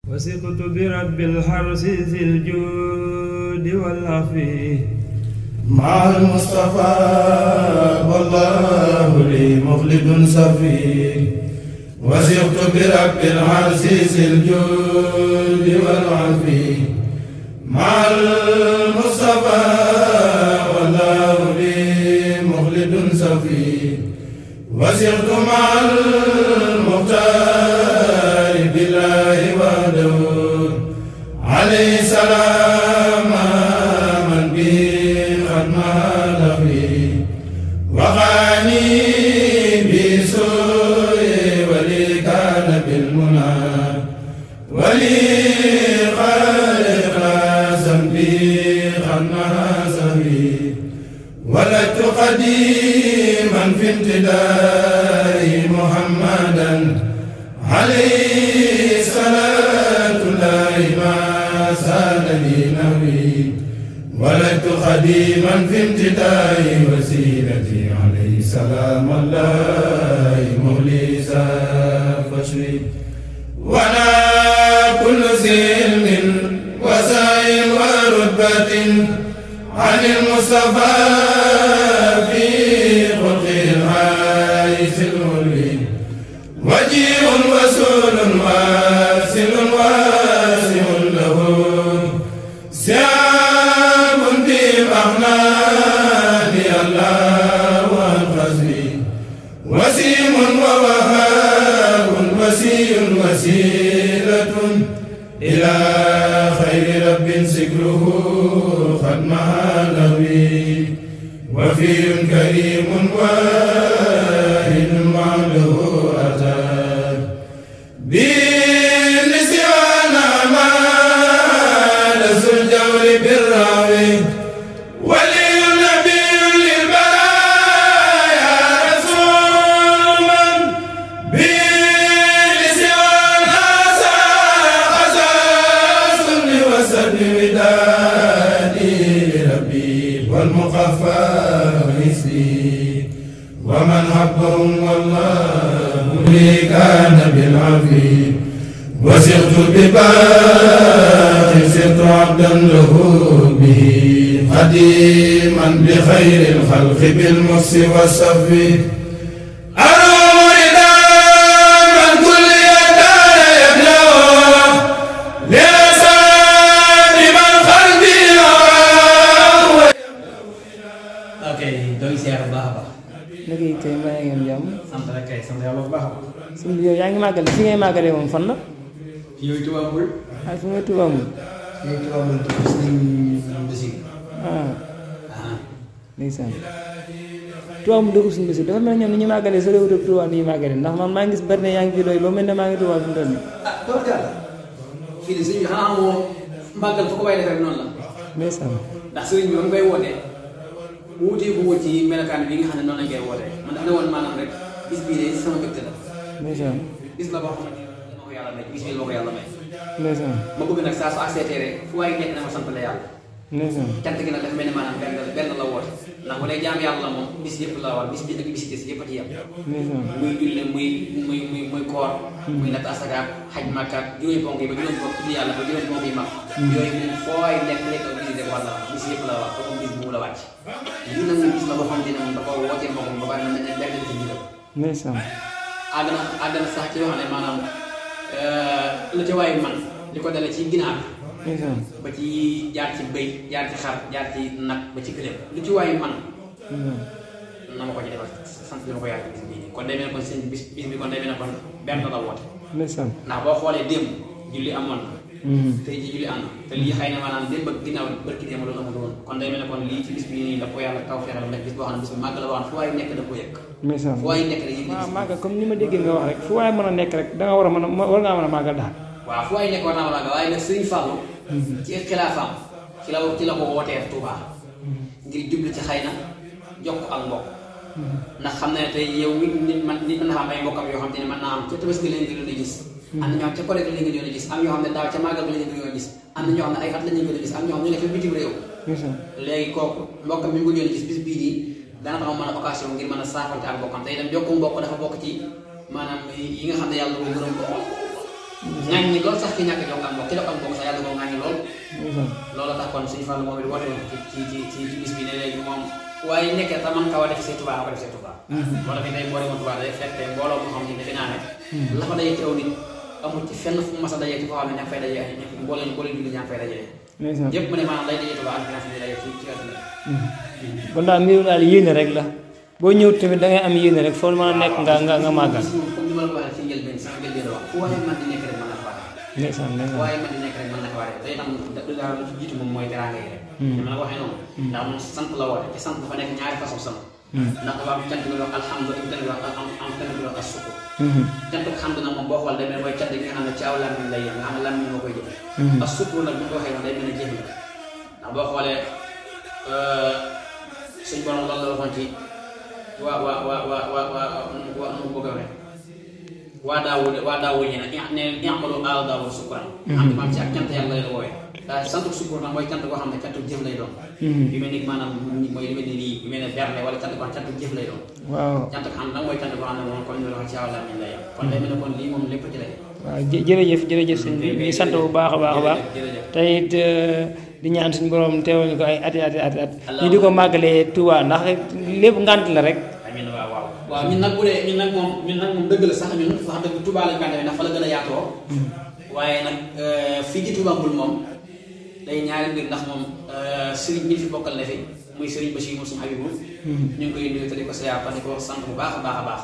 وثقت برب الحرس ذي الجود والعفو مع المصطفى والله لي مخلد صفي وثقت برب الحرس ذي الجود والعفو مع المصطفى والله لي مخلد صفي وثقت مع المختار بالله وحده عليه سلام من به خدمه لغوي وغاني بسوء ولي كان بالمنى ولي خالق ذنبي خدمه سهي ولدت قديما في امتداء محمدا عليه صلاة الله ما سالني نوي ولدت قديما في امتداء وسيلتي عليه سلام الله مخلصا فاشري وانا كل سلم وسائل ورتبة عن المصطفى في خلقه العايش الولي وجيه وسول واسل واسع له سيام بأغناني الله والخزي وسيم ووهاب وسي وسيلة إلى خير رب سكره خدمها لوي وفي كريم واحد معله أتى بنسيانا ما لس الجور بالراوي ولي نبي للبرايا رسول من بنسيانا أساس لوسط ودادي لربي والمخفى حسبي ومن حبهم والله لي كان بالعفي وسرت بباقي سرت عبدا له به قديما بخير الخلق بالمس والصفي léegi kay maa ngi am jàmm. sant rek kay sant yàlla bu baax a baax. suñu yow yaa ngi màggale fi ngay màggalee moom fan la. fii yooyu Touba Mboul. ah fi nga Touba Mboul. fii yooyu Touba Mboul tuuti si nañu bisi. ndeysaan. Touba Mboul dëkk suñu bisi dafa mel ne ñoom ni ñu màggalee sa réew de Touba ni ñu màggalee ndax man maa ngi gis bari na yaa ngi fi doy ba mel ne maa ngi Touba fi mu toll nii. tubarkalla. fii de sëñ bi xanaa amoo màggal fu ko bàyyi defee rek noonu la. ndeysaan. ndax sëriñ bi ba mu koy wootee wuutee ko wut ci melokaan bi nga xam ne noonu lañ koy wootee man dafa ne woon maanaam rek bis bii de sama mbégte la. ndeysaan. bis la boo xamante ne dama ko yàlla may bis bii la ma ko yàlla may. ndeysaan. ma bëgg nag saa su accepté rek fu waay nekk na ma sant la yàlla. ndeysaan. cant gi nag dafa mel ni maanaam benn la woote ndax bu dee jaam yàlla la moom bis yëpp la war bis bi ak bis des yëpp a ci yem. ndeysaan. muy julle muy koor. muy natt asakaat xaj màkkaat juróomi ponk yi ba juróomi ponk tudd yàlla ba juróomi ponk yi mag. yooyu moom foo waay nekk rek bis rek war la bis yëpp la war comme bis bu mu la wàcc. lii nag moom bis la boo xamante ne moom dafa wootee boppam ba pare na ne benn bi ci jiital. ndeysaan. àgg na sax ci yoo xam ne maanaam la ca waay man li ko dale ci ginaar. ndeysaan. ba ci jaar ci bëy jaar ci xar jaar ci nag ba ci gëléem lu ci waay man na ma ko ci defal sant bi ma ko yàgg bis bii kon day mel ne kon seen bis bi kon day mel ne kon benn la woote. ndeysaan. ndax boo xoolee démb julli amoon na. tey ji julli am na te lii xëy na maanaam démb ak ginnaaw barki démb loolu amul woon kon day mel ne kon lii ci bis bii nii da ko yàlla taw fexeel ndax bis boo xam ne bis bu màgg la boo xam ne fu waay nekk da ko yëg. ndeysaan. fu waay nekk rek yëg waaw màggal comme ni ma déggee nga wax rek fu waay mën a nekk rek da nga war a mën a war ngaa mën a màggal daal. waaw fu waay nekk war naa mën a màggal waaye nag Sëriñ Fallu ci xilaafaam ci la ko wootee Touba ngir jublu ci xëy na jokk ak mbokk ndax xam na ne tey yow nit mën na xam ay mbokkam yoo xam te ne mën naa am ca Tabaski lañ ko doon gis am na ñoo xam ca Korite lañ ko doon gis am ñoo xam ne daaw ca Màggal lañ ko doon gis am na ñoo xam ne ay at lañ ko doon gis am ñoo xam ne nekk bitim réew léegi kooku mbokkam mi ngi ko doon gis bis bii nii dana tax mën a occasion ngir mën a saafante ak mbokkam te itam jokku mbokk dafa bokk ci maanaam yi nga xam ne yàlla ko gërëm ko ŋàññi lool sax ki ñàkk jokk ak mbokk ki jokk ak mbokk sax yàlla ko ŋàññi lool loolu tax kon suñu Fallu moom it woote woon ci bis bi ne léegi moom waaye nekkee ta man kaw a def see Tuubaa ko def see Tuubaa moo tax tey boo demoon Tuubaa day fekk mbooloo moo xam ne defe naa ne la fa daje ci aw nit amul ci fenn fu mas a dajee ci foo xam ne ña ngi fay dajee ay mbooleen julli ña ngi fay dajee yëpp mu ne maanaam lay dajee Tuubaa ak finance bi dajee ci àdduna kon daal mbiru daal yéene rek la boo ñëw tamit da ngay am yéene rek foo mën a nekk nga màggal comme ni ma la ko waxee ci njëlbeen sama njëlbeen wax fu waaye man di nekk rek mën na ko waxee waaye man di nekk rek mën na ko waxee te itam daal lu ci jiitu moom mooy teraanga yi rek ni ma la ko waxee noonu ndax moom sant la woote te sant dafa nekk ñaari façon sant ndax dafa am cant bi wax alhamdulilah cant bi wax am cant bi wax as sukkur cant ko xam nag moom boo xool demee mooy cant gi nga xam ne ci aw làmmiñ lay yem nga xam ne làmmiñ moo koy jëf as sukkur nag bu ñu ko waxee noonu day mel ne jëf la ndax boo xoolee suñ borom loolu la waxoon ci waa nu bëgg a waxee waa daawul ñi nag ne ñaxmalu aal daawul sukkuran xam ne maam ci ak cant yàlla lay la wooyee daa santuk sukkur nag mooy cant koo xam ne cantuk jëf lay doon yu mel ni maanaam mooy yu mel ni lii yu mel ne berne wala cant koo xam cantuk jëf lay doon waaw cant ko xam nag mooy cant koo xam ne moom comme ni ma la wax ci aw làmmiñ lay yem kon day mel ne kon lii moom lépp ci lay waaw jërëjëf sëñ bi ñu sant bu baax a baax te it di ñaan suñu borom teewal ñu ko ay ati ñu di ko màggalee Tuubaa ndax lépp ngant la rek amiin waaw ñun nag bu dee ñun nag moom dëgg la sax ñun wax dëgg Tuubaa lañ gàndee ndax fa la gën a yaatoo waaye nag fii ci Tuubaa Mbul moom day ñaari mbir ndax moom sëriñ bi fi bokkal ne fi muy sëriñ Bachir moom suñu Habibu ñu ngi koy nuyu te di ko siyaar di ko sant bu baax a baax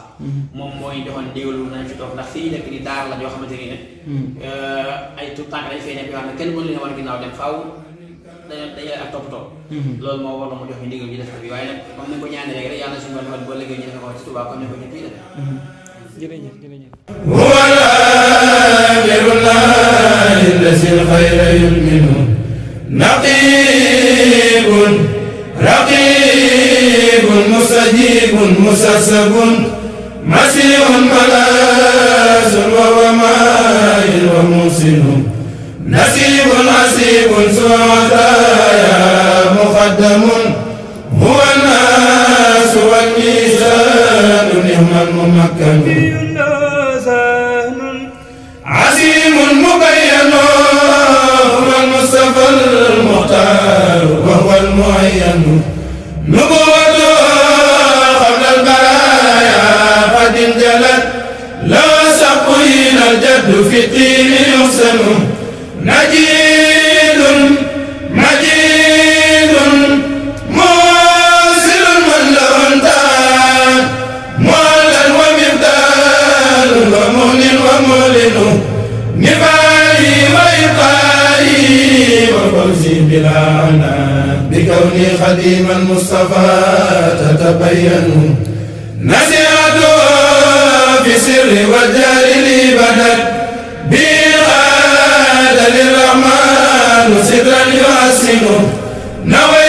moom mooy joxoon ndigalu nañ fi toog ndax fii nekk di daar la joo xamante ni ne ay tout tànk dañ fay nekk yoo xam ne kenn mënu leen war a ginnaaw dem faaw dañuy ak toppatoo loolu moo war la mu jox ñu ndigal ñu def ko bi waaye nag comme ni ko ñaanee rek yàlla suñu borom boo liggéey ñu defe ko ci Tuubaa comme ni ko ñëpp yi def jërëjëf wala birullahi lasi lxayra yulminu naqibun raqibun mustajibun musassabun masihun malasun wa wamain wa musinun nasibun asibun suadaya muqaddamun huwa nasu wal misanu nihman mumakkanu عزيم مبين هو المصطفى المختار وهو المعين نبوته قبل البرايا قد انجلت لا سقين الجد في الدين يحسن نجيد مجيد موصل من له انتهى معلى ومبدال ومؤمن ومؤلن نفالي وإقالي وفوزي بلا عناء بكوني خديم المصطفى تتبين نزعته في سر والجار لي بدت بغاد للرحمن سترا يحسن نوي